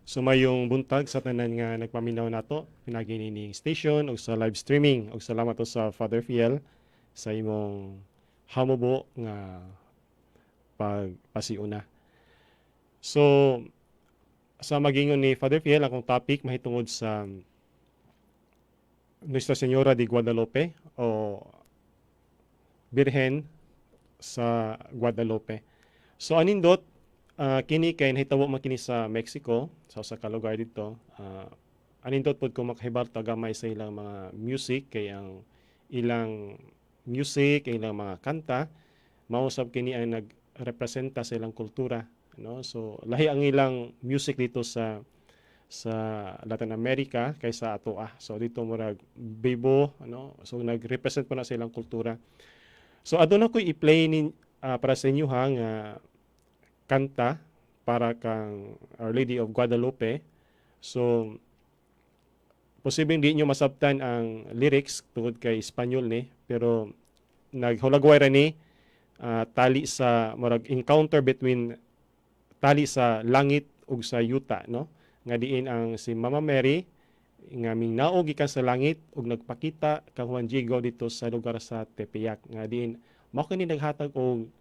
So maayong buntag sa tanan nga nagpaminaw nato pinagi nining station ug sa live streaming, ug salamat to sa Father Fiel sa imong hamubo nga pagpasiuna. So sa magingon ni Father Fiel, akong topic mahitungod sa Nuestra Señora de Guadalupe o Birhen sa Guadalupe. So anindot kini kay nahitabo man kini sa Mexico, sa usa ka lugar didto. Anindot pod kung makahibalo ta gamay sa ilang mga music, kay ang ilang music, ang ilang mga kanta, mao sab kini ang nagrepresenta sa ilang kultura, no? So lahi ang ilang music dito sa Latin America kaysa ato ah. So dito murag bibo, ano? So nagrepresent po na sa ilang kultura. So aduna ko i-play ni para sa inyo ha nga kanta para kang Our Lady of Guadalupe. So posibleng di nyo masabtan ang lyrics tungod kay Espanyol ni, pero naghulagway ra ni tali sa murag encounter between tali sa langit ug sa yuta, no, nga diin ang si Mama Mary nga mingnaog gikan sa langit ug nagpakita kang Juan Diego dito sa lugar sa Tepeyac, nga diin mao kini naghatag og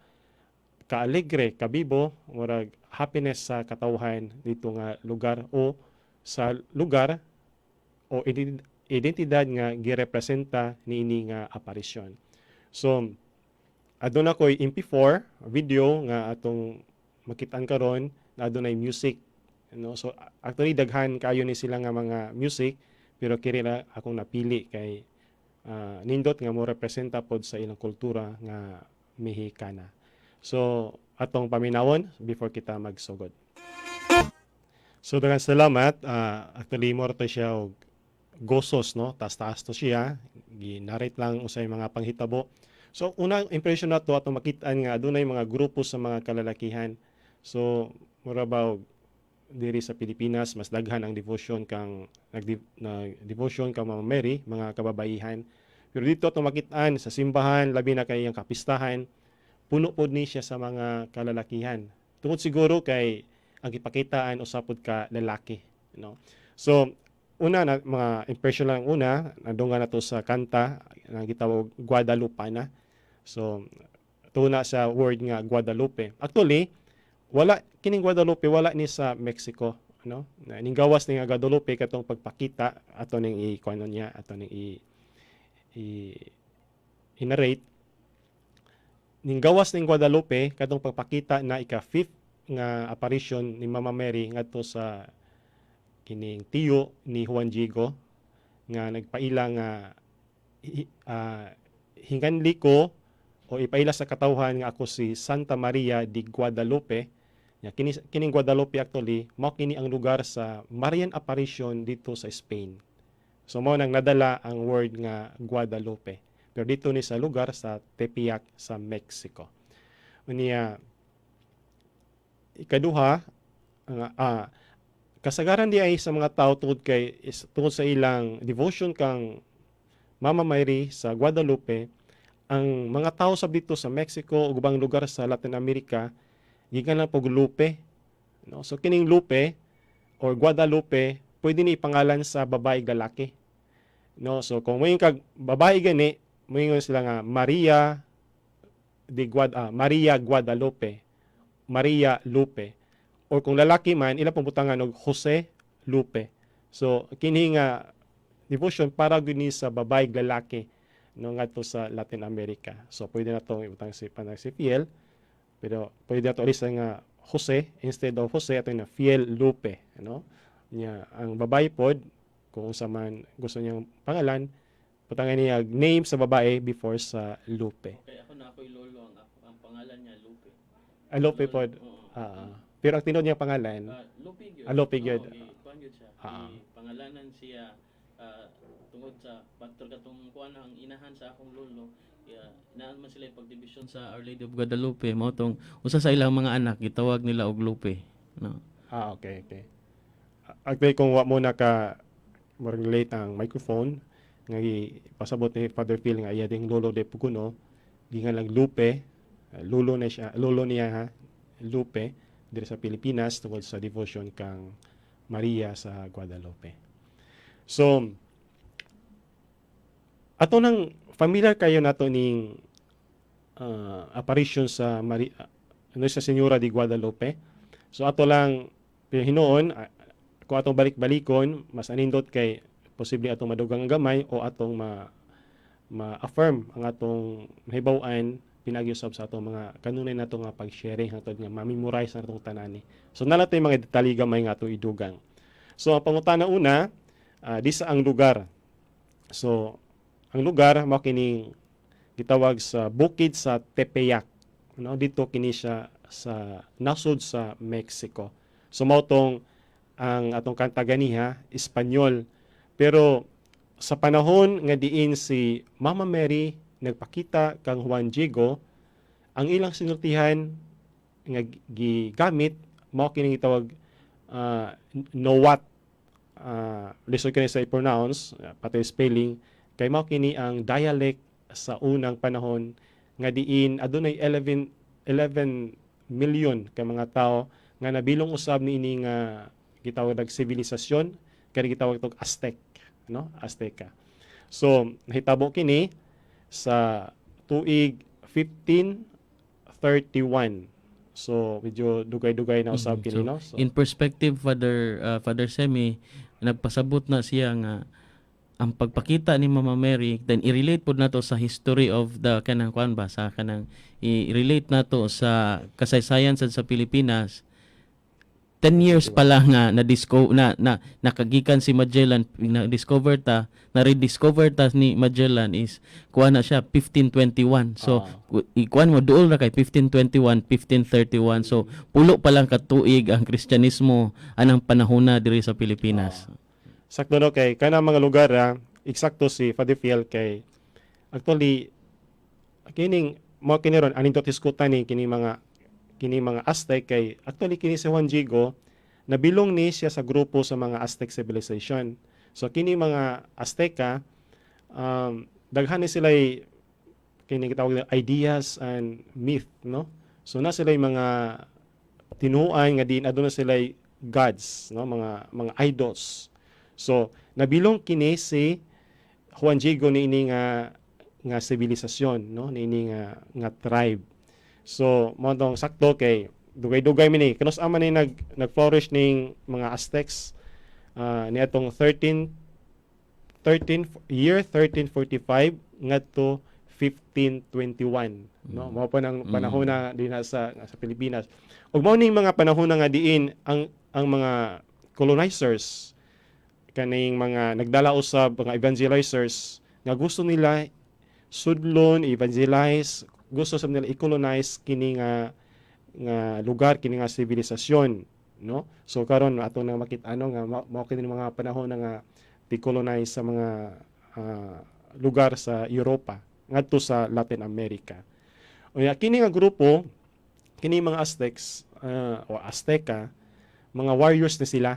kaalegre, kabibo, murag happiness sa katawhan dito nga lugar o sa lugar o identidad nga girepresenta niini nga aparisyon. So aduna ko'y MP4 video nga atong makitaan karon na adunay music, no? So actually daghan kayo ni sila nga mga music, pero kini ra akong napili kay nindot nga mo representa pod sa ilang kultura nga Mexicana. So atong paminawon before kita magsugod. So daghang salamat. Actually mo to siya og gosos, no, taas-taas to siya, gi-narrate lang usay mga panghitabo. So unang impression nato, atong makitaan nga adunay mga grupo sa mga kalalakihan. So mura ba og diri sa Pilipinas mas daghan ang devotion kang nag na devotion kang Mama Mary, mga kababaihan. Pero dito atong makitaan sa simbahan, labi na kay ang kapistahan, puno pod ni siya sa mga kalalakihan. Tungod siguro kay ang gipakitaan usa pod ka lalaki, no? So una na mga impression lang una, nadungan na to sa kanta nga gitawag Guadalupana. So tuna sa word nga Guadalupe. Actually, wala kining Guadalupe, wala ni sa Mexico, no? Na ning gawas ni nga Guadalupe katong pagpakita ato ning i kuano niya, ato ning i i-narrate ning gawas ning Guadalupe katong pagpakita na ika fifth nga apparition ni Mama Mary ngadto sa kining tiyo ni Juan Diego nga nagpaila nga hinganli ko o ipaila sa katawhan nga ako si Santa Maria de Guadalupe. Ya, kini kining Guadalupe actually mao kini ang lugar sa Marian apparition dito sa Spain. So mao nang nadala ang word nga Guadalupe. Pero dito ni sa lugar sa Tepeyac sa Mexico. Unya ikaduha ang kasagaran di ay sa mga tao tungod kay tungod sa ilang devotion kang Mama Mary sa Guadalupe, ang mga tao sa dito sa Mexico ug ubang lugar sa Latin America gikan lang pog Lupe, no? So kining Lupe or Guadalupe pwede ni ipangalan sa babae, lalaki, no? So kung moingon kag babae gani, moingon sila nga Maria Guadalupe, Maria Lupe, or kung lalaki man, ila pong butangan og Jose Lupe. So kini nga devotion para gyud ni sa babae, lalaki, no, ngadto sa Latin America. So pwede na to ibutang si panag si Fiel, pero pwede na to alisa nga Jose, instead of Jose ato na Fiel Lupe, no? Nya ang babae pod, kung unsa man gusto niyang pangalan, butangan niya name sa babae before sa Lupe. Okay, ako na ako'y lolo, ang pangalan niya Lupe. Ah, Lupe pod. Oo. Pero ang tinuod niya pangalan? Lupe gyud. Ah, Lupe gyud. Oo, kuan gyud siya. Pangalanan siya tungod sa pastor katong kuan ang inahan sa akong lolo. Yeah, naan man sila pagdibisyon sa Our Lady of Guadalupe, mao tong usa sa ilang mga anak gitawag nila og Lupe. No. Ah, okay. Actually, kung wa mo naka relate ang microphone, nga pasabot ni Father Phil nga iya ding lolo de Puguno, giingan lang Lupe, lolo na siya, lolo niya ha, Lupe, diri sa Pilipinas tungod sa devotion kang Maria sa Guadalupe. So ato nang familiar kayo nato ning apparition sa Maria, Nuestra Señora de Guadalupe. So ato lang pero hinuon kung atong balik-balikon, mas anindot kay posible atong madugang ang gamay o atong ma ma-affirm ang atong nahibaw-an pinagi usab sa atong mga kanunay nato nga pag-sharing hangtod nga ma-memorize na atong tanan ni. So naa tay mga detalye gamay nga atong idugang. So ang pangutana una, di sa ang lugar. So ang lugar mao kining gitawag sa bukid sa Tepeyac. No, dito kini siya sa nasod sa Mexico. So mao tong ang atong kanta ganiha Espanyol. Pero sa panahon nga diin si Mama Mary nagpakita kang Juan Diego, ang ilang sinultihan nga gigamit mao kini gitawag Nahuatl. Lisod kini sa i-pronounce, pati spelling, kay mao kini ang dialect sa unang panahon nga diin adunay 11 million ka mga tao nga nabilong usab niini nga gitawag og sibilisasyon kani gitawag tog Aztec, no, Azteca. So nahitabo kini sa tuig 1531. So medyo dugay-dugay na usab kini, So, no. So, in perspective, Father Semi, nagpasabot na siya nga ang pagpakita ni Mama Mary, then i-relate pod nato sa history of the kanang kuan ba, sa kanang i-relate nato sa kasaysayan sa Pilipinas. 10 years pa lang nga na discover na, na nakagikan si Magellan, na discover ta, na rediscover ta ni Magellan is kuan na siya 1521. So ikuan mo, duol ra kay 1521, 1531. So pulo pa lang katuig ang Kristyanismo anang panahona diri sa Pilipinas. Sakto, no, kay kana mga lugar, eksakto si Father Fiel, kay actually kining mo kini ron anindot hisgutan ni kini mga Aztec, kay actually kini si Juan Diego nabilong ni siya sa grupo sa mga Aztec civilization. So kini mga Azteca, daghan ni sila kini gitawag na ideas and myth, no. So na sila mga tinuan nga diin aduna sila gods, no, mga idols. So nabilong kini si Juan Diego niini nga nga sibilisasyon, no, niini nga nga tribe. So mao tong sakto kay dugay-dugay man ni kanus man ni nag-flourish ning mga Aztecs niadtong 13 13 year 1345 ngadto 1521, no. Mao pa nang panahon na dinha sa Pilipinas ug mao ning mga panahon na nga diin ang mga colonizers, kaning mga nagdala usab, mga evangelizers nga gusto nila sudlon, evangelize, gusto sa nila i-colonize kini nga nga lugar, kini nga sibilisasyon, no. So karon ato nang makita ano nga mao kini mga panahon na nga ti-colonize sa mga lugar sa Europa ngadto sa Latin America. Unya kini nga grupo, kini mga Aztecs o Azteca, mga warriors na sila.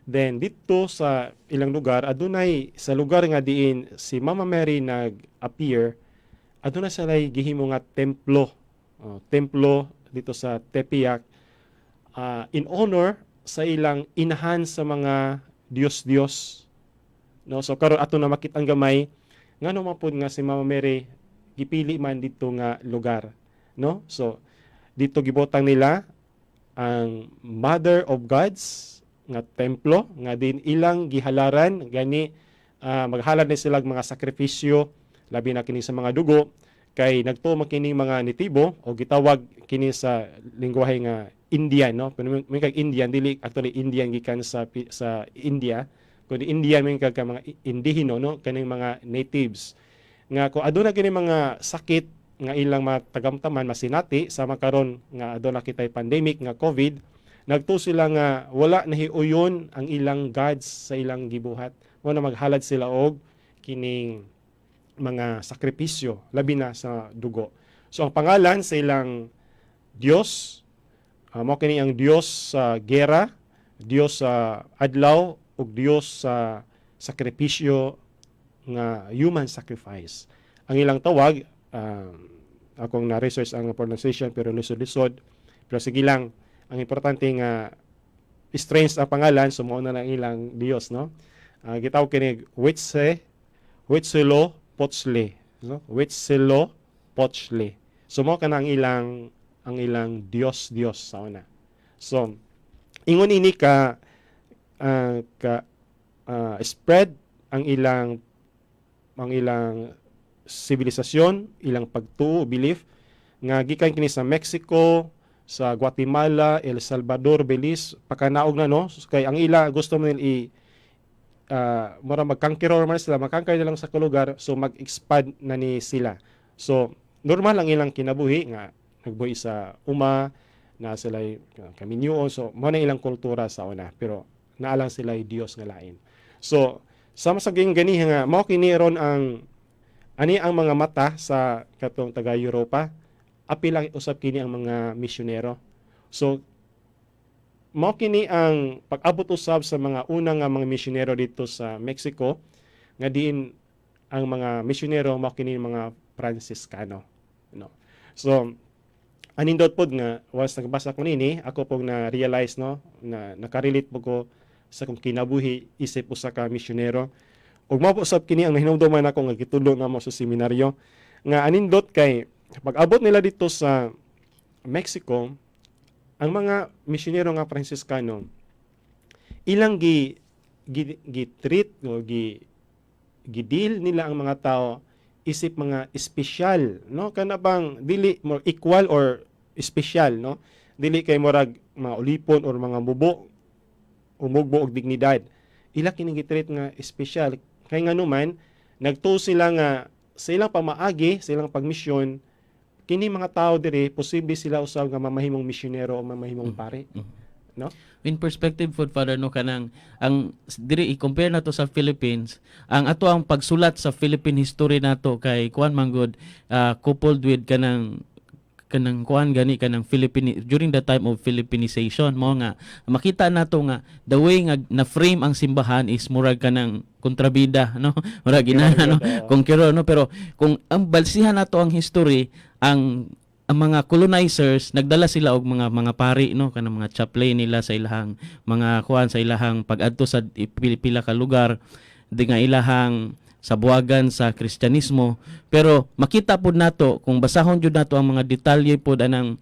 Then dito sa ilang lugar adunay sa lugar nga diin si Mama Mary nag-appear, aduna sila gihimo nga templo. Oh, templo dito sa Tepeyac in honor sa ilang inahan sa mga Diyos-Diyos. No, so karon ato na makita ang gamay ngano man pud nga si Mama Mary gipili man dito nga lugar, no? So dito gibotang nila ang Mother of Gods nga templo nga din ilang gihalaran gani, maghalad ni sila og mga sakripisyo, labi na kini sa mga dugo, kay nagtuo man kini mga nitibo o gitawag kini sa lingwahe nga Indian, no. Pero may kag Indian, dili actually Indian gikan sa India, kundi Indian may kag mga indihino, no, kaning mga natives nga kung aduna kini mga sakit nga ilang matagamtaman, masinati sama karon nga aduna kitay pandemic nga COVID, nagtuo sila nga wala nahiuyon ang ilang gods sa ilang gibuhat, mo na maghalad sila og kining mga sakripisyo, labi na sa dugo. So ang pangalan sa ilang Dios, mao kini ang Dios sa gera, Dios sa adlaw ug Dios sa sakripisyo nga human sacrifice. Ang ilang tawag, akong na-research ang pronunciation pero lisod-lisod. Pero sige lang, ang importante nga strange ang pangalan, so mao na lang ilang Dios, no? Gitawag kini Huitzilopochtli, no? Huitzilopochtli. So mao kana ang ilang Dios Dios sa una. So ingon ini ka spread ang ilang sibilisasyon, ilang pagtuo, belief nga gikan kini sa Mexico, sa Guatemala, El Salvador, Belize, pakanaog na, no? Kay ang ila gusto man nila i mura mag-conqueror man sila, mag-conquer na lang sa lugar, so mag-expand na ni sila. So normal ang ilang kinabuhi nga nagbuhi sa uma na sila kaminyoon, so mao na ilang kultura sa una, pero naa lang sila Dios nga lain. So sama sa ging ganiha nga mao kini ron ang ani ang mga mata sa katong taga Europa, apil lang usab kini ang mga misyonero. So mao kini ang pag-abot usab sa mga una nga mga misyonero dito sa Mexico nga diin ang mga misyonero mao kini mga Franciscano, no? So anindot pod nga once nagbasa ko nini, ako pong na realize, no, na nakarelate po ko sa akong kinabuhi isip usa ka misyonero. Ug mao po usab kini ang nahinumduman nako nga gitudlo namo sa seminaryo nga anindot kay pag-abot nila dito sa Mexico, ang mga misyonero nga Franciscano, ilang gi treat o gi deal nila ang mga tao isip mga espesyal, no? Kana bang dili mo equal or espesyal, no? Dili kay murag mga ulipon or mga mubo umugbo og dignidad. Ila kini gitreat nga espesyal kay nganuman nagtuo sila nga sa ilang pamaagi, sa ilang pagmisyon, kini mga tao diri posible sila usab nga mamahimong misyonero o mamahimong pare, no? In perspective food, Father, no, kanang ang diri i-compare nato sa Philippines, ang ato ang pagsulat sa Philippine history nato kay kuan man gud, coupled with kanang kuan gani, kanang Philippine during the time of Philippinization. Mo nga makita nato nga the way nga na frame ang simbahan is murag kanang kontrabida, no? Murag ginana, no? Conqueror, no? Pero kung ang balsihan nato ang history, ang mga colonizers nagdala sila og mga pari, no, kanang mga chaplain nila sa ilahang mga kuan, sa ilahang pag-adto sa pila ka lugar di nga ilahang sabuagan sa Kristyanismo. Pero makita pud nato kung basahon jud nato ang mga detalye pud anang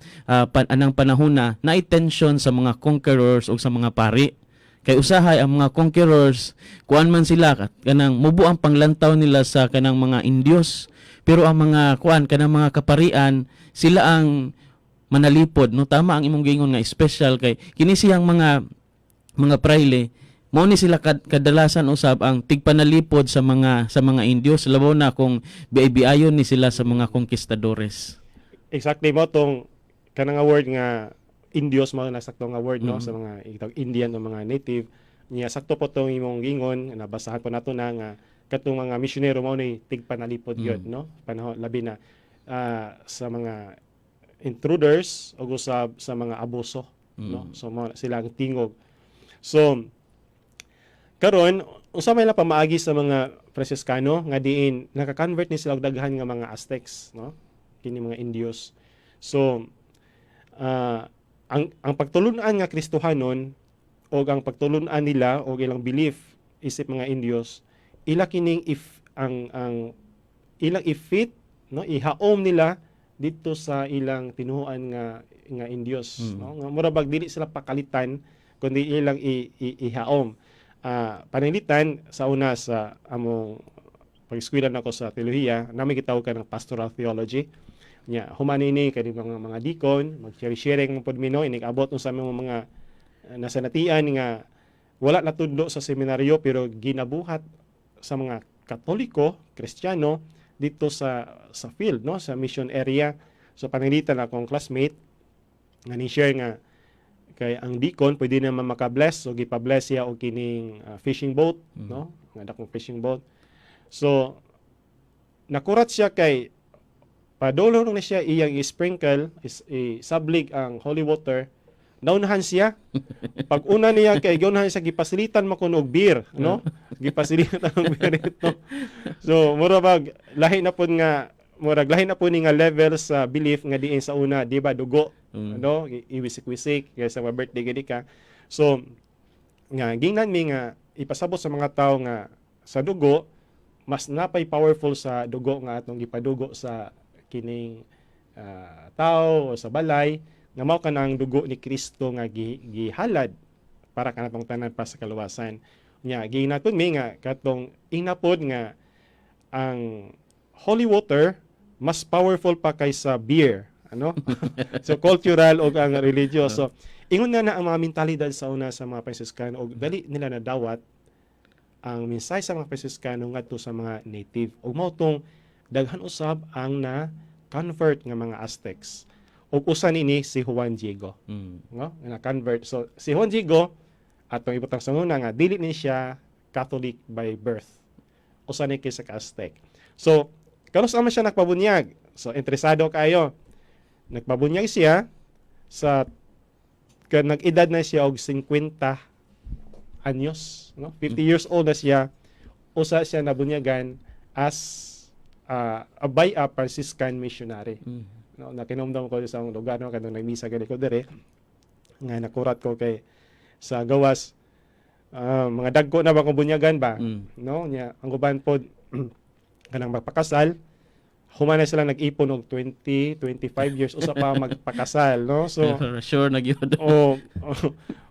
panahona na tension sa mga conquerors ug sa mga pari, kay usahay ang mga conquerors kuan man sila, kanang mubo ang panglantaw nila sa kanang mga Indios, pero ang mga kuan, kanang mga kaparian, sila ang manalipod, no? Tama ang imong giingon nga special kay kini siyang mga praile, mao ni sila kadalasan usab ang tigpanalipod sa mga Indios, labaw na kung biay-biayon ni sila sa mga conquistadores. Exactly, mo tong kanang nga word nga Indios, mao na sakto nga word, no, sa mga itawag Indian o mga native niya. Sakto po tong imong gingon, nabasahan po nato na nga katong mga misyonero mao ni tigpanalipod gyud, no, panahon labi na sa mga intruders o usab sa mga abuso, no? So mao na sila ang tingog. So karon, unsa may lang pamaagi sa mga Franciscano nga diin naka-convert ni sila og daghan nga mga Aztecs, no, kini mga Indios. So ang pagtulunan nga Kristohanon o ang pagtulunan nila o ilang belief isip mga Indios, ila kining if ang ilang i-fit, no, ihaom nila dito sa ilang tinuhuan nga Indios, no, nga mura bag dili sila pakalitan kundi ilang ihaom. Pananglitan sa una sa among pag-eskwela nako sa teolohiya, namin gitawag ka ng pastoral theology nya. Human ini kay mga deacon mag sharing mo pod mi, no, inig abot unsa among mga nasanatian nga wala natudlo sa seminaryo pero ginabuhat sa mga Katoliko, Kristiyano dito sa field, no, sa mission area. So pananglitan akong classmate nga ni share nga kay ang deacon pwede naman maka-bless, so gipa-bless siya og kining fishing boat, no, nga dakong fishing boat. So nakurat siya kay padulong na siya iyang i-sprinkle is i-sablig ang holy water, naunahan siya. Pag una niya kay giunahan siya, gipasilitan man kuno og beer, no? Gipasilitan og beer ito. So mura bag lahi na pud nga murag lahi na pud ni nga level sa belief nga diin sa una, di ba, dugo, no, iwisik-wisik kay sa mga birthday gani ka. So nga gingnan mi nga ipasabot sa mga tao nga sa dugo mas napay powerful sa dugo nga atong gipadugo sa kining tao o sa balay nga mao kanang dugo ni Kristo nga gihalad para kanatong tanan pa sa kaluwasan. Nya gingnan mi nga katong inapod nga ang holy water mas powerful pa kaysa beer, ano? So cultural og ang religious. So ingon nga na ang mga mentalidad sa una sa mga Franciscano og dali nila nadawat ang mensahe sa mga Franciscano ngadto sa mga native ug mao tong daghan usab ang na convert nga mga Aztecs, ug usa nini si Juan Diego, no, nga na convert. So si Juan Diego, atong ibutang sa una nga dili ni siya Catholic by birth, usa ni kay sa ka Aztec. So kanus man siya nagpabunyag? So interesado kayo. Nagpabunyag siya sa nag-edad na siya og 50 anyos, no? 50 years old na siya usa siya nabunyagan as a by a Franciscan missionary, no? Nakinumdum ko sa akong lugar, no, kanang nagmisa gani ko dere nga nakurat ko kay sa gawas mga dagko na ba kung bunyagan ba, no? Nya ang uban pod kanang magpakasal human na sila nag-ipon og 20 25 years usa pa magpakasal, no? So Sure na gyud. O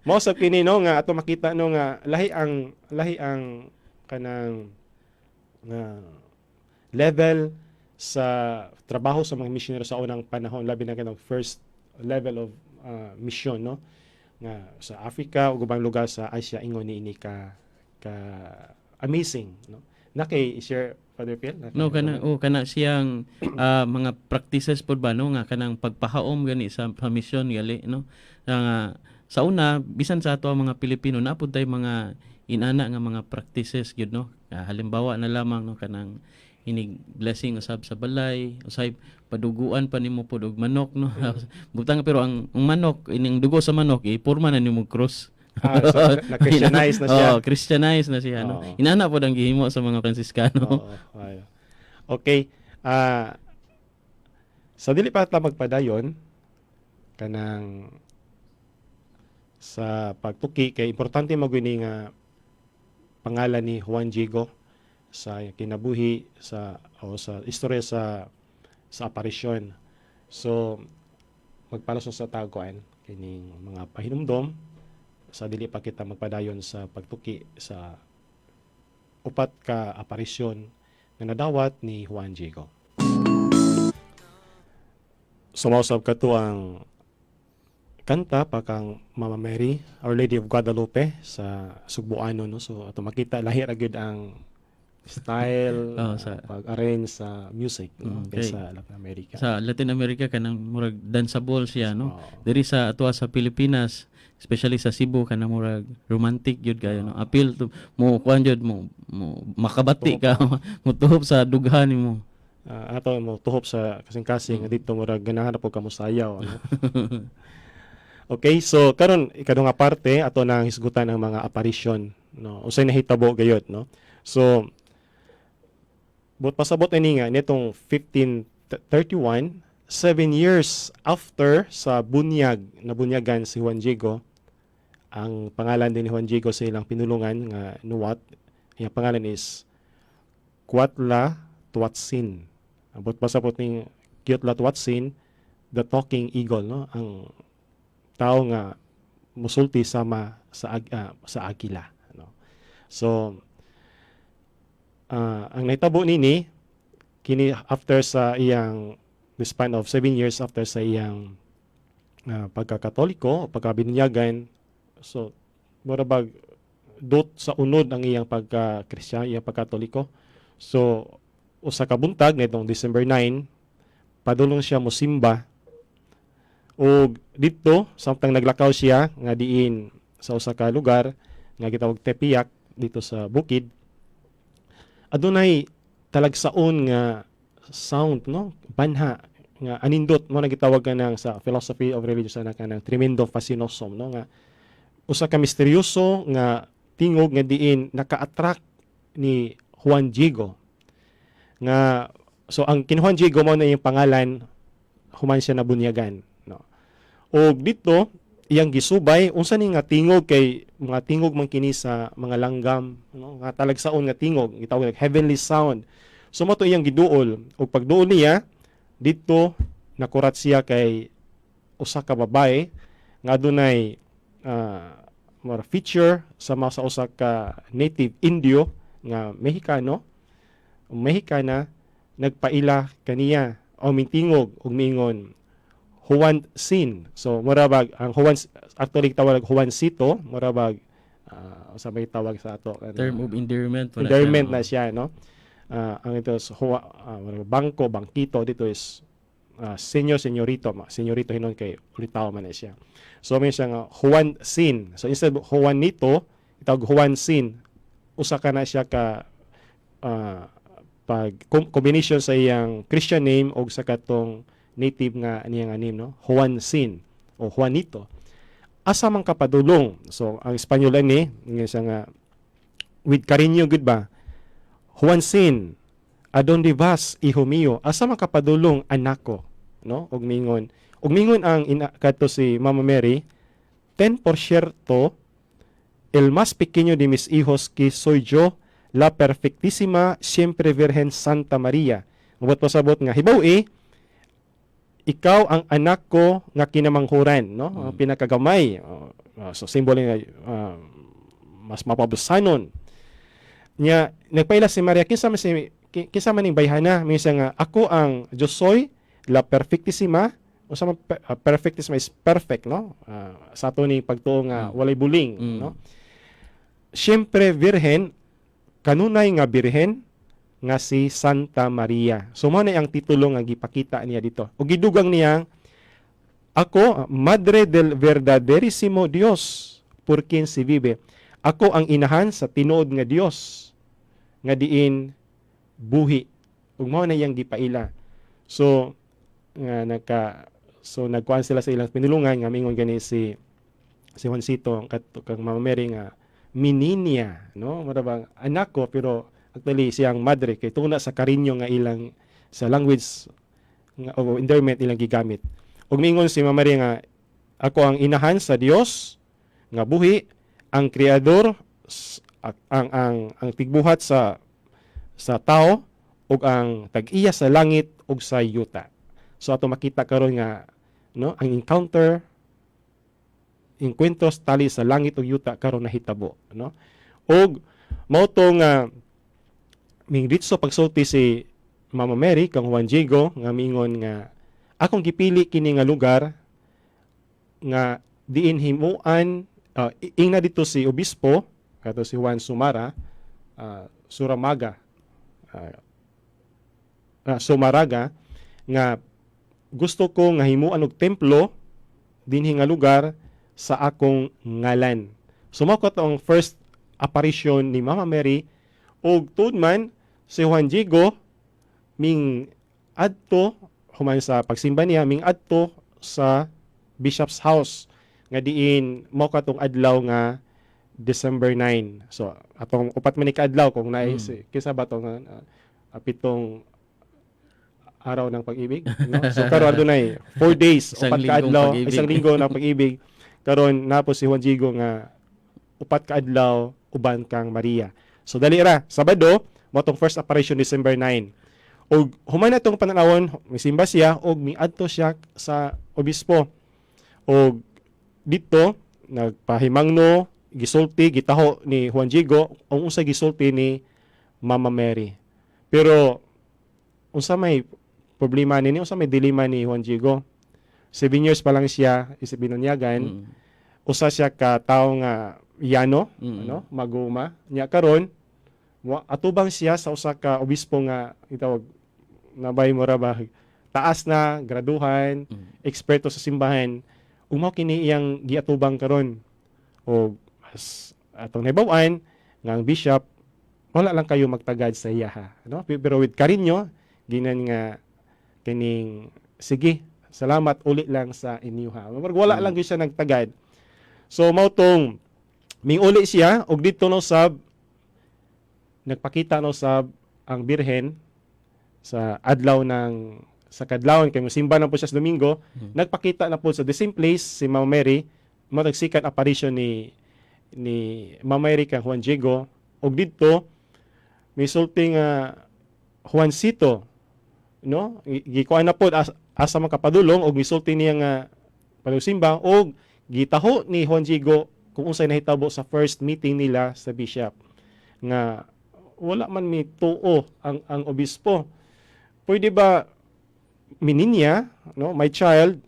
mao sa kini, no, nga ato makita, no, nga lahi ang kanang nga level sa trabaho sa mga missionary sa unang panahon, labi na kanang first level of mission, no, nga sa Africa ug ubang lugar sa Asia. Ingon ni ini ka amazing, no? Na kay share, Father Phil? Na No, kana, oh, kana siyang mga practices pod ba, no, nga kanang pagpahaom gani sa mission gali, no, nga sa una bisan sa ato ang mga Pilipino naa pud tay mga inana nga mga practices gyud, no. Halimbawa na lamang, no, kanang inig blessing usab sa balay, usay paduguan pa nimo pod og manok, no. Butang pero ang manok, ining dugo sa manok ipurma na nimo cross. Ah, so, na-Christianize na siya. Oh, Christianize na siya, no. Inana pod ang gihimo sa mga Franciscano. Oo, ayo. Okay. Sa dili pa ta magpadayon kanang sa pagtuki kay importante maguni nga pangalan ni Juan Diego sa kinabuhi sa o sa istorya sa aparisyon. So magpalason sa taguan kining mga pahinumdom sa dili pa kita magpadayon sa pagtuki sa upat ka aparisyon nga nadawat ni Juan Diego. Sumausab kato ang kanta pa kang Mama Mary, Our Lady of Guadalupe sa Sugbuano, no? So ato makita lahi ra gyud ang style, Oh, pag-arrange sa music, no, kaysa Latin America. Sa Latin America kanang murag danceable siya, no. Oo. Diri sa atoa sa Pilipinas, especially sa Cebu, kanang murag romantic gyud kayo, no. Appeal to mo kuan gyud mo makabati ka, mo tuhop sa dughan nimo. Ato mo tuhop sa kasing-kasing nga dito murag ganahan na po ka mosayaw, ano? Okay, so karon ikadunga parte ato nang hisgutan ang mga aparisyon, no? Unsay nahitabo gayud, no? So but pasabot ini nga nitong 1531, 7 years after sa bunyag na bunyagan si Juan Diego. Ang pangalan din ni Juan Diego sa ilang pinulungan nga nuwat, iyang pangalan is Cuauhtlatoatzin. Abot pasabot ning Cuauhtlatoatzin, the talking eagle, no, ang tao nga musulti sama sa agila, no? So ang nahitabo nini kini after sa iyang the span of 7 years after sa iyang pagkakatoliko o pagkabinyagan. So mura bag dot sa unod ang iyang pagka-Kristiyano, iyang pagkatoliko. So usa ka buntag nitong December 9, padulong siya mosimba ug didto samtang naglakaw siya nga diin sa usa ka lugar nga gitawag Tepeyac dito sa bukid, adunay talagsaon nga sound, no, banha nga anindot mo na gitawag ka ng sa philosophy of religion sa kanang tremendum fascinosum, no, nga usa ka misteryoso nga tingog nga diin naka-attract ni Juan Diego nga. So ang kin Juan Diego mao na yung pangalan human siya nabunyagan, no? Og dito Iyang gisubay unsa ni nga tingog, kay mga tingog man kini sa mga langgam, no, nga talagsaon nga tingog, gitawag og heavenly sound. So mao to iyang giduol, ug pagduol niya didto, nakurat siya kay usa ka babae nga adunay mura feature sa mga sa usa ka native Indio nga Mexicano o Mexicana. Nagpaila kaniya o mitingog ug miingon, "Juan Sin." So mura bag ang Juan, actually tawag Juancito, mura bag sa may tawag sa ato ano, Term of endearment po na endearment siya, na siya, no? Ang ito is mura bangko, bangkito dito is senyor, senyorito, senyorito hinon kay ulitaw man na siya. So may siya nga Juan Sin. So instead of Juanito, itawag Juan Sin. Usa ka na siya ka pag combination sa iyang Christian name og sa katong native nga niya nga name, no? Juan Sin o Juanito. "Asa man ka padulong?" So ang Espanyol ani nga siya nga with cariño gud ba? "Juan Sin, ¿a dónde vas, hijo mío?" "Asa man ka padulong, anak ko?" No? Ug mingon ang ina kadto si Mama Mary, "Ten por cierto el más pequeño de mis hijos, que soy yo, la perfectísima siempre Virgen Santa María." Mabot pasabot nga hibaw eh ikaw ang anak ko nga kinamanghuran, no? Ang pinakagamay. So symbol nga mas mapabusanon. Nya nagpaila si Maria, kinsa man ning bayhana? Minsan nga ako ang "Yo soy la perfectísima." Unsa man perfectísima is perfect, no? Sa ato ni pagtuo nga walay buling, no? Siyempre Virgen, kanunay nga birhen nga si Santa Maria. So mao na ang titulo nga gipakita niya dito. Ug gidugang niya, "Ako, Madre del verdaderísimo Dios, por quien se vive." Ako ang inahan sa tinuod nga Dios nga diin buhi. Ug mao na iyang gipaila. So nga nagka so nagkuan sila sa ilang pinulungan nga mingon gani si Juancito kang Mama Mary nga "mi niña", no, mura bang anak ko, pero actually siyang madre kay tungod na sa karinyo nga ilang sa language nga o endearment ilang gigamit. Ug mingon si Mama Maria nga ako ang inahan sa Dios nga buhi, ang kreador, ang tigbuhat sa tao ug ang tag-iya sa langit ug sa yuta. So ato makita karon nga, no, ang encounter, encuentros tali sa langit ug yuta karon nahitabo, no? Ug mao to nga mingritso pagsulti si Mama Mary kang Juan Diego nga mingon nga akong gipili kini nga lugar nga diin himuan ingna dito si obispo kato si Juan Sumara Suramaga Sumaraga nga gusto ko nga himuan og templo dinhi nga lugar sa akong ngalan. So mao kato ang first apparition ni Mama Mary, ug tuod man si Juan Diego ming adto human sa pagsimba niya, ming adto sa Bishop's House nga diin mao katong adlaw nga December 9. So atong upat man ni kaadlaw kung naay kinsa ba to nga pitong araw ng pag-ibig, no? So karon adunay 4 days, Isang upat linggong ka adlaw, pag-ibig. Isang linggo ng pag-ibig. Karon napo si Juan Diego nga upat ka adlaw uban kang Maria. So dali ra, Sabado mao tong first apparition, December 9. Ug human na itong pananawon, misimba siya og miadto siya sa obispo. Og dito nagpahimangno, gisulti, gitaho ni Juan Diego ang unsa gisulti ni Mama Mary. Pero unsa may problema nini, unsa may dilema ni Juan Diego? 7 years pa lang siya isip binunyagan. Usa siya ka tawo nga yano, ano, maguma. Nya karon atubang siya sa usa ka obispo nga itawag nabay mo ra ba taas na graduhan, eksperto sa simbahan. Ug mao kini iyang giatubang karon. O as atong nahibaw-an nga ang bishop wala lang kayo magtagad sa iya ha, no? Pero with karinyo ginan nga kining sige, salamat, uli lang sa inyo ha. Murag wala lang gyud siya nagtagad. So mao tong minguli siya og didto no sab nagpakita no sab ang Birhen sa adlaw ng sa kadlawon kay mosimba na po siya sa Domingo. Nagpakita na po sa the same place si Mama Mary. Mao second apparition ni Mama Mary kang Juan Diego. Ug didto misulti nga, "Juancito," no, gikuan na pod asa man kapadulong og misulti niya nga palusimba og gitaho ni Juan Diego kung unsay nahitabo sa first meeting nila sa bishop, nga wala man mi tuo ang obispo. Pwede ba, mi niña, no, my child,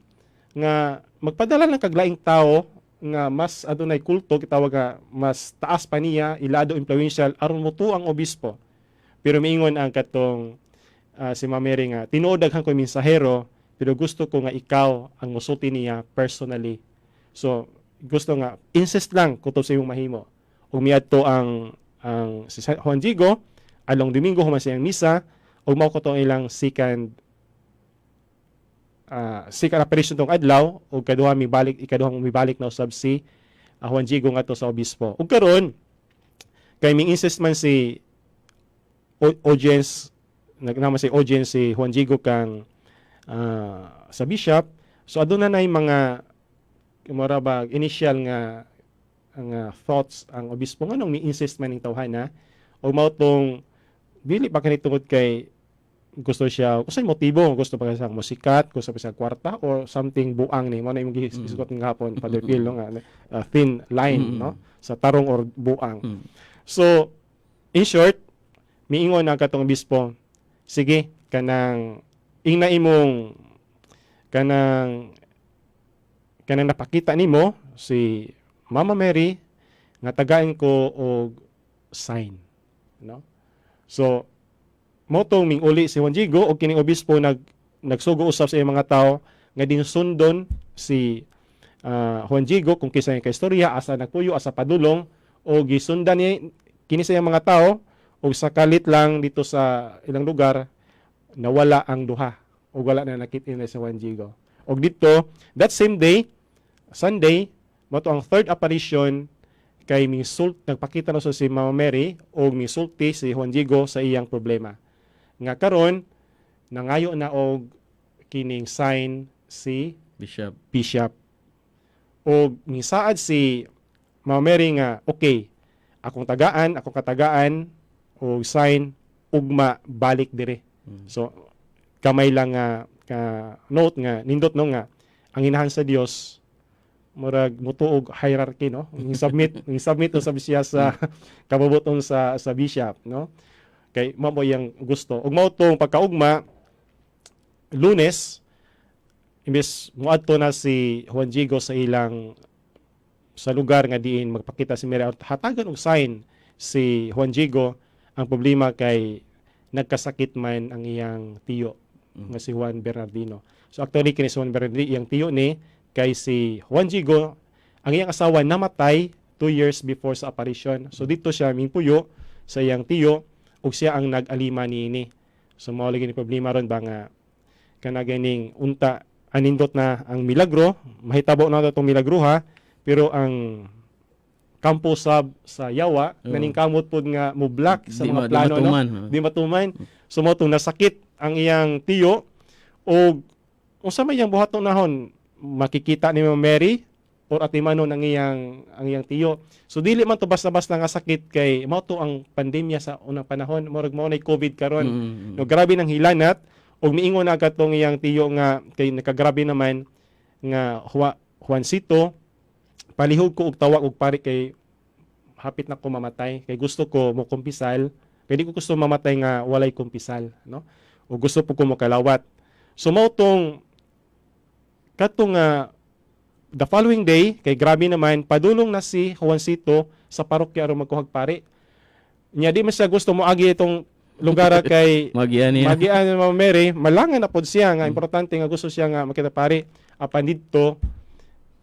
nga magpadala ng kaglaing tao nga mas adunay kulto, kitawag nga mas taas pa niya, ilado influential, aron mo ang obispo? Pero miingon ang katong si Mama Mary nga, "Tinuod daghan ko mensahero, pero gusto ko nga ikaw ang musulti niya personally. So gusto nga insist lang kutob sa imong mahimo." Ug miadto ang si Juan Diego along Domingo human sa iyang misa, ug mao ko ang ilang second apparition tong adlaw. Ug kaduha mibalik, ikaduhang mibalik na usab si Juan Diego ngadto sa obispo. Ug karon kay ming insist man si audience, nagnaman si audience si Juan Diego kang sa bishop. So aduna nay mga mura ba initial nga thoughts ang obispo, nganong mi insist man ning tawhana, o mao tong dili pa kani tungod kay gusto siya, usay motibo, gusto pa siya musikat, gusto pa siya kwarta or something buang ni mao na imong gisgot nga hapon, Father Phil, no, nga thin line, no, sa tarong or buang. So in short, miingon na katong obispo, "Sige, kanang ingna imong kanang napakita nimo si Mama Mary nga tagain ko og sign," no? So mo tong minguli si Juan Diego og kining obispo nagsugo usab sa iyang mga tao nga dinsundon si Juan Diego kung kinsa yung kaistorya, asa nagpuyo, asa padulong, o gisundan ni kini sa iyang mga tao. Og sa kalit lang dito sa ilang lugar, nawala ang duha ug wala na nakit na si Juan Diego. Og dito that same day, Sunday, mao to ang third apparition kay misult nagpakita na sa si Mama Mary og misulti si Juan Diego sa iyang problema nga karon nangayo na og kining sign si Bishop. Bishop. Og misaad si Mama Mary nga, "Okay, akong tagaan, akong katagaan og sign ugma, balik dire." So kamay lang nga ka note nga nindot, no, nga ang inahan sa Dios murag mutuog hierarchy, no? Ning submit usab siya sa kabubuton sa bishop, no, kay mao mo iyang gusto. Ug mao tong pagkaugma Lunes, imbes moadto na si Juan Diego sa ilang sa lugar nga diin magpakita si Mary at hatagan og sign si Juan Diego, ang problema kay nagkasakit man ang iyang tiyo nga si Juan Bernardino. So actually kini si Juan Bernardino, iyang tiyo ni, kay si Juan Diego, ang iyang asawa namatay 2 years before sa apparition. So dito siya mingpuyo sa iyang tiyo ug siya ang nag-alima niini. So mao lagi ni problema ron ba nga kana ganing unta anindot na ang milagro, mahitabo na itong milagro ha, pero ang kampo sab sa yawa naningkamot pod nga mo block sa Di mga di plano, no? matuman. Di matuman. So mao tong nasakit ang iyang tiyo og unsa may iyang buhaton nahon, makikita ni Mama Mary or atimanon ang iyang tiyo? So dili man to basta-basta nga sakit kay mao to ang pandemya sa unang panahon, murag mao nay COVID karon. No, grabe nang hilanat ug miingon na katong iyang tiyo nga kay nakagrabe naman nga, "Juancito, palihog ko og tawag og pari kay hapit na ko mamatay, kay gusto ko mo kumpisal, kay di ko gusto mamatay nga walay kumpisal, no, o gusto po ko mokalawat." So mao tong katong the following day, kay grabe naman, padulong na si Juancito sa parokya aron magkuhag pari niya. Di man siya gusto moagi itong lugar kay Magian niya. Magian ni Mama Mary, malangan na pod siya nga importante nga gusto siya nga makita pari. Apan didto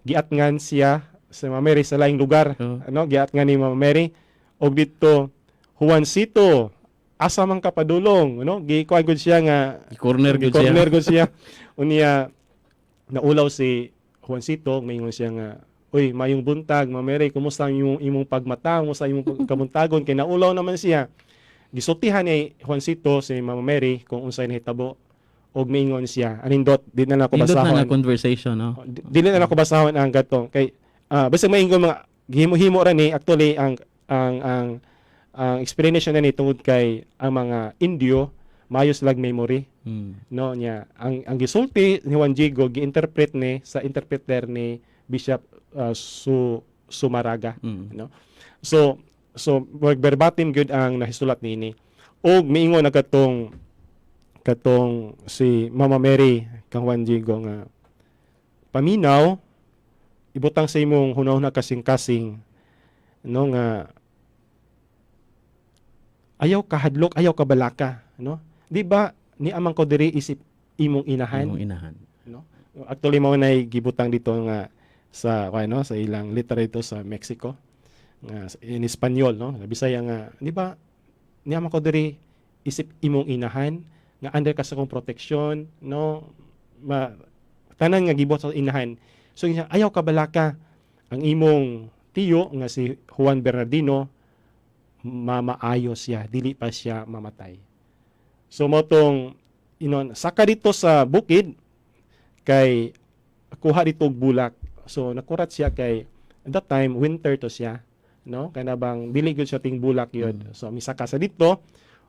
giatngan siya sa Mama Mary sa laing lugar. Ano, giatngan ni Mama Mary og didto, "Juancito, asa man ka padulong?" No, gikuan gud siya nga Corner gud siya. Corner gud siya. Unya naulaw si Juancito, maingon siya nga, "Uy, mayong buntag, Mama Mary, kumusta ang imong pagmata, kumusta imong kabuntagon?" Kay naulaw naman siya. Gisultihan ni Juancito si Mama Mary kung unsay nahitabo og miingon siya. Anindot, di na lang ako Nindot na basahon. nga conversation, no? Dili na lang ako basahon ang gatong kay Basta maingon mga gihimo-himo ra ni. Actually, ang explanation na ni tungod kay ang mga Indio maayo silag memory, no? Niya ang gisulti ni Juan Diego, gi-interpret ni sa interpreter ni Bishop Su Sumaraga. No, so verbatim gyud ang nahisulat niini. Og miingon na katong katong si Mama Mary kang Juan Diego nga, "Paminaw, ibutang sa imong hunahuna kasing-kasing, no, nga ayaw ka hadlok, ayaw ka balaka, no? Di ba ni amang ko diri isip imong inahan?" Imong inahan. No, actually mao nay gibutang dito nga sa ano, sa ilang literato sa Mexico nga in Espanyol, no, sa Bisaya nga, "Di ba ni amang ko diri isip imong inahan, nga under ka sa akong proteksyon, no, ma tanan nga gibuhat sa inahan." So niya, "Ayaw ka balaka, ang imong tiyo nga si Juan Bernardino mamaayo siya, dili pa siya mamatay." So mao tong inon saka dito sa bukid kay kuha dito og bulak. So nakurat siya kay at that time winter to siya, no, kana bang dili gyud siya ting bulak yun. So misaka sa dito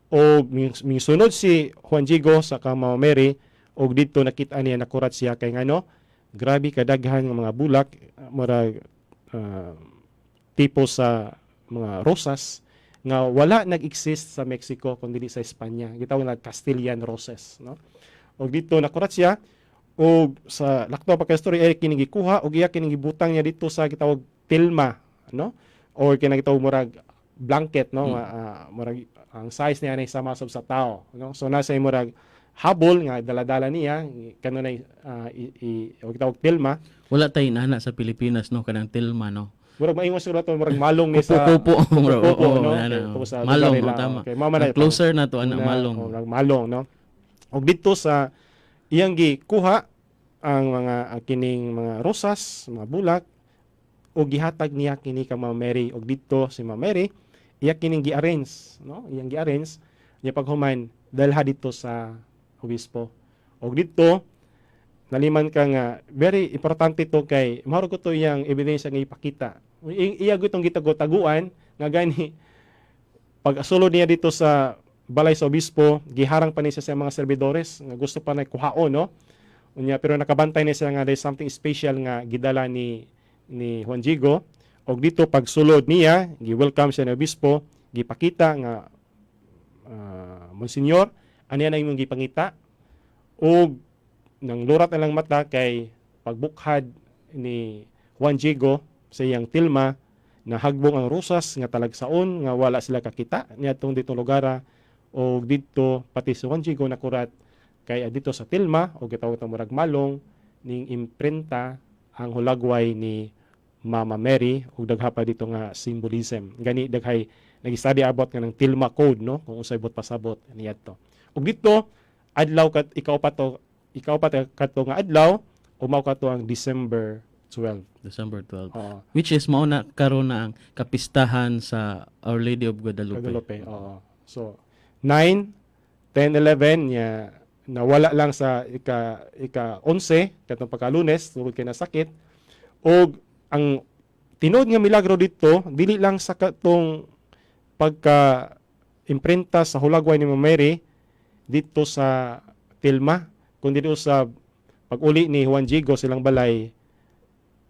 og misunod si Juan Diego sa kang Mama Mary og didto nakita niya, nakurat siya kay ngano grabe kadaghan nga mga bulak, murag tipo sa mga rosas nga wala nag-exist sa Mexico kun dili sa Espanya, gitawag na Castilian roses, no? Og dito nakurat siya og sa lakto pa kay story ay kining gikuha og iya kining gibutang niya dito sa gitawag tilma, no, or kini gitawag murag blanket, no, nga, murag ang size niya nay sama sab sa tao, no? So nasa murag habol nga dala-dala niya kanunay o gitawag tilma. Wala tay inana sa Pilipinas, no, kanang tilma, no? Murag maingon siguro to, murag malong ni sa Kupo-kupo. Murag, kupo-kupo, oo, no? ana, Okay, oo. tubo sa Malong, lugar nila. Oh, tama. Okay, mama na Ang closer na to ana na, malong. Oh, murag malong, no? Og dito sa iyang gikuha ang mga ang kining mga rosas, mga bulak, og gihatag niya kini kang Mama Mary. Og didto si Mama Mary iya kining gi-arrange, no? Iyang gi-arrange niya, paghuman dalha dito sa obispo. Og didto naliman ka nga very importante to kay mao ko to iyang ebidensya nga ipakita. Iya gutong gitago-taguan nga gani pag sulod niya dito sa balay sa obispo, giharang pa ni siya sa mga servidores nga gusto pa na kuhaon, no? Unya pero nakabantay ni siya nga there's something special nga gidala ni Juan Diego. Og dito pagsulod niya, gi-welcome siya ni obispo, gipakita nga, "Monsignor, ano yan ang imong gipangita?" Og nang lurat na lang mata kay pagbukhad ni Juan Diego sa iyang tilma, nahagbong ang rosas nga talagsaon nga wala sila kakita niadtong ditong lugara. Og didto pati si Juan Diego nakurat kay dito sa tilma o gitawag ta murag malong ning imprenta ang hulagway ni Mama Mary ug dagha pa dito nga symbolism. Gani daghay nag-study about nga ng tilma code, no, kung unsay buot pasabot niadto. Ug dito adlaw kat ikaw pa to kato nga adlaw ug mao kato ang December 12. December 12. Oo. Which is mao na karon na ang kapistahan sa Our Lady of Guadalupe. Guadalupe. Oo. So 9, 10, 11 niya nawala lang sa ika 11 katong pagka-Lunes tungod kay nasakit. Og ang tinuod nga milagro dito dili lang sa katong pagka imprenta sa hulagway ni Mama Mary dito sa tilma, kundi dito sa pag-uli ni Juan Diego silang balay,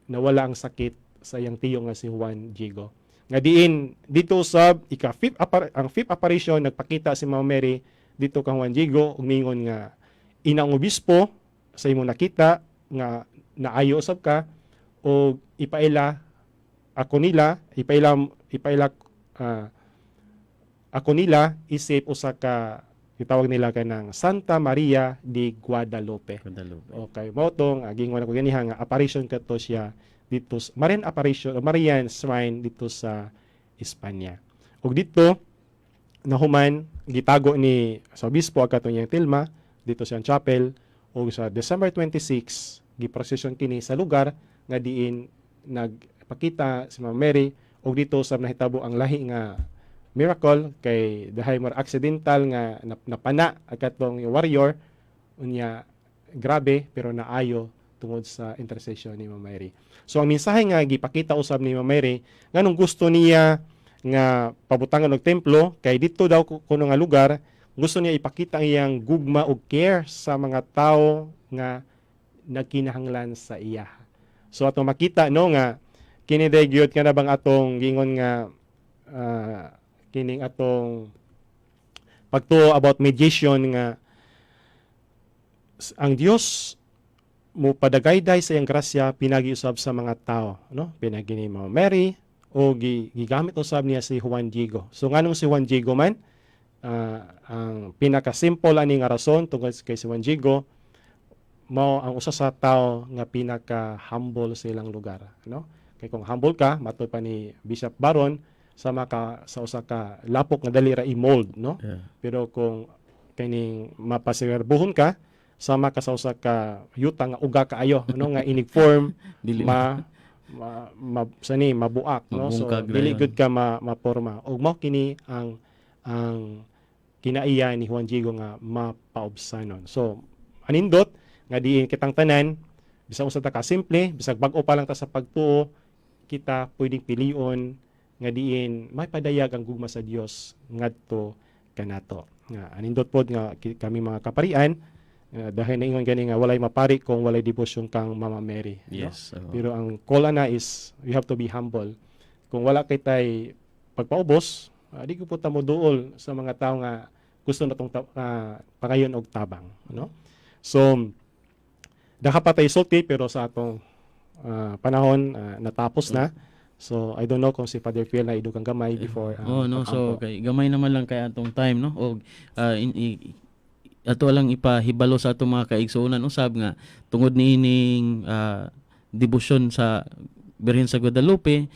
nawala ang sakit sa iyang tiyo nga si Juan Diego. Nga diin dito sa ika fifth ang fifth apparition, nagpakita si Mama Mary dito kang Juan Diego ug mingon nga, "Inang obispo sa imong nakita nga naayo usab ka og ipaila ako nila, ipaila ipaila ako nila isip usa ka gitawag nila kanang Santa Maria de Guadalupe." Guadalupe. Okay, mao tong gingon ako ganiha nga apparition kato siya dito sa Marian apparition o Marian shrine dito sa Espanya. Ug dito nahuman gitago ni sa obispo ang katong iyang tilma dito sa chapel ug sa December 26 giprocession kini sa lugar nga diin nagpakita si Mama Mary. Ug dito sa nahitabo ang lahi nga miracle kay dahay more accidental nga napana ang katong warrior, unya grabe pero naayo tungod sa intercession ni Mama Mary. So ang mensahe nga gipakita usab ni Mama Mary, nganong gusto niya nga pabutangan og templo, kay dito daw kuno nga lugar gusto niya ipakita ang iyang gugma ug care sa mga tao nga nagkinahanglan sa iya. So atong makita, no, nga kini day gyud nga na bang atong gingon nga kining atong pagtuo about mediation nga ang Dios mo padagayday sa iyang grasya pinagi usab sa mga tao, no, pinagi ni Mama Mary o gigamit usab niya si Juan Diego. So nganong si Juan Diego man? Ang pinaka-simple ani nga rason tungod kay si Juan Diego mao ang usa sa tao nga pinaka-humble sa ilang lugar, no? Kay kung humble ka, matod pa ni Bishop Baron, sama ka sa usa ka lapok nga dali ra i-mold, no? Pero kung kining mapasigarbuhon ka, sama ka sa usa ka yuta nga uga kaayo, no, nga inig form Dili ma, ma, sani mabuak, no? So Mabungkag dili rayon. Gud ka maporma og mao kini ang kinaiya ni Juan Diego nga mapaubsanon. So anindot nga diin kitang tanan, bisag usa ta ka simple, bisag bag-o pa lang ta sa pagtuo, kita pwedeng pilion nga diin may padayag ang gugma sa Dios ngadto kanato. Nga anindot pod nga kami mga kaparian, dahil naingon gani nga walay mapari kung walay debosyon kang Mama Mary, no? Yes, oo. Pero ang call ana is you have to be humble. Kung wala kitay pagpaubos, di ko po ta mo duol sa mga tao nga gusto na tong pangayon og tabang, no? So daka pa tayo sulti, pero sa atong panahon natapos na. So I don't know kung si Father Phil na idugang gamay before Oh no, so pag-ampo. kay gamay naman lang kay atong time, no, og ato lang ipahibalo sa atong mga kaigsuonan usab nga tungod niining debosyon sa Birhen sa Guadalupe,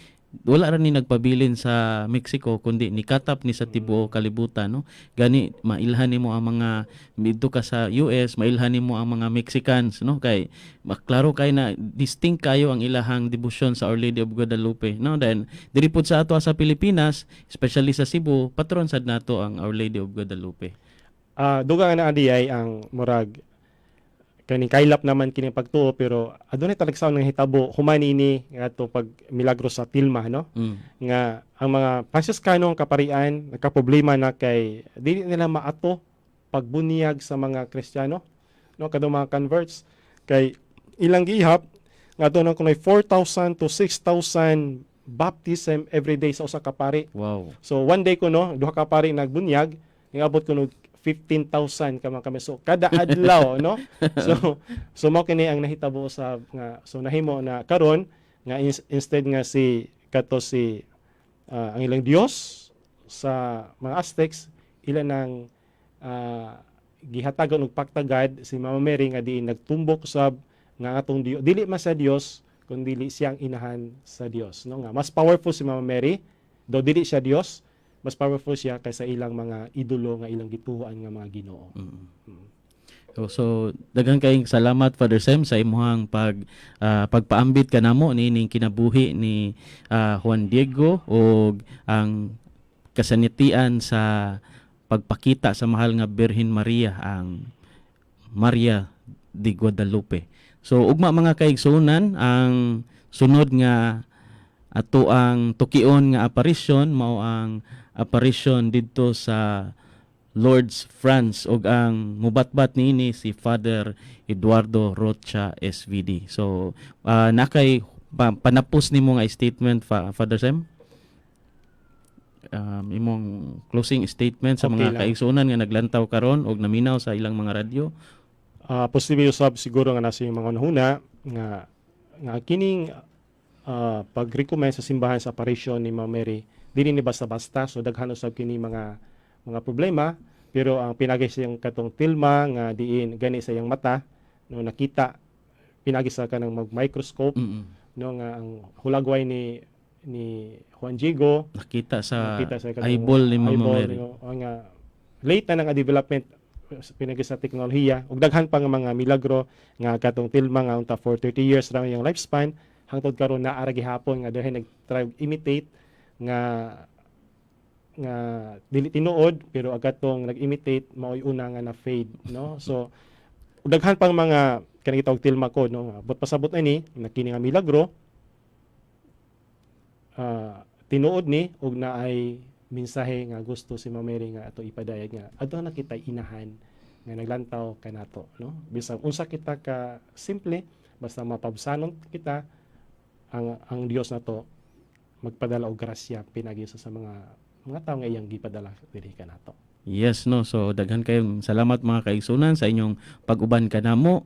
wala ra ni nagpabilin sa Mexico kundi nikatap ni sa tibuok kalibutan, no? Gani mailhan nimo ang mga didto ka sa US, mailhan nimo ang mga Mexicans, no, kay maklaro kay na distinct kayo ang ilahang debosyon sa Our Lady of Guadalupe, no? Then diri pud sa ato sa Pilipinas, especially sa Cebu, patron sad nato ang Our Lady of Guadalupe. Dugang na adi ay ang murag kaning kaylap naman kini pagtuo, pero adunay talagsaon nga hitabo human ini ngadto pag milagro sa tilma, no, nga ang mga Franciscano ang kaparian nagkaproblema na kay dili nila maato pagbunyag sa mga Kristiyano, no, kadtong mga converts, kay ilang gihap nga aduna kunoy 4,000 to 6,000 baptism every day sa usa ka pari. So one day kuno, duha ka pari nagbunyag, ningabot kuno 15,000 ka mga kami. So kada adlaw, no? So mao kini ang nahitabo sa nga so nahimo na karon nga instead nga si kato si ang ilang Dios sa mga Aztecs, ila nang gihatagan og pagtagad si Mama Mary nga diin nagtumbok sab nga atong Dios dili man sa Dios kundi siyang inahan sa Dios, no, nga mas powerful si Mama Mary, do dili siya Dios, mas powerful siya kaysa ilang mga idolo nga ilang gituohan nga mga Ginoo. So daghan kayong salamat, Father Sem, sa imuhang pagpaambit kanamo niining kinabuhi ni Juan Diego ug ang kasanitian sa pagpakita sa mahal nga Birhen Maria, ang Maria de Guadalupe. So ugma, mga kaigsuonan, ang sunod nga ato ang tukion nga apparition mao ang apparition didto sa Lourdes, France, ug ang mubatbat niini si Father Eduardo Rocha SVD. So nakay panapos nimo nga statement, Father Sem? Imong closing statement sa Okay mga lang. Kaigsuonan nga naglantaw karon og naminaw sa ilang mga radyo. Posible usab siguro nga nasa yung mga hunahuna nga nga kining pag-recommend sa simbahan sa apparition ni Mama Mary dili ni basta-basta. So daghan usab kini mga problema, pero ang pinagi sa iyang katong tilma nga diin gani sa iyang mata, no, nakita pinagi sa kanang mag microscope, no, nga ang hulagway ni Juan Diego Nakita sa nakita sa katong eyeball ni Mama eyeball, Mary. No, ang nga late na nga development pinagi sa teknolohiya ug daghan pa nga mga milagro nga katong tilma nga unta for 30 years ra iyang lifespan, hangtod karon naa ra gihapon nga dahil nag-try og imitate nga nga dili tinuod, pero ang katong nag-imitate mao'y una nga na fade, no? So daghan pang mga kanang gitawag tilma code, no, nga buot pasabot ani na kini nga milagro tinuod ni ug naay mensahe nga gusto si Mama Mary nga ato ipadayag nga adto na kita inahan nga naglantaw kanato, no, bisan unsa kita ka simple, basta mapabsanon kita ang Dios nato magpadala og grasya pinagi sa mga tawo nga iyang gipadala dinhi kanato. Yes, no. So daghan kayong salamat, mga kaigsunan, sa inyong pag-uban kanamo.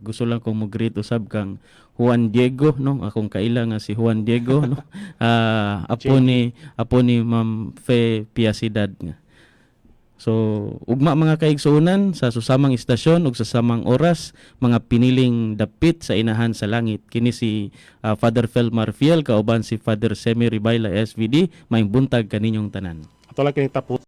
Gusto lang kong mo-greet usab kang Juan Diego, no, akong kaila nga si Juan Diego, no. Apo ni Ma'am Fe Piacidad nga. So ugma, mga kaigsuonan, sa susamang istasyon ug sa samang oras, mga piniling dapit sa inahan sa langit. Kini si Father Felmar Fiel kauban si Father Semi Ribayla SVD. Maayong buntag kaninyong tanan. Ato lang kini tapos.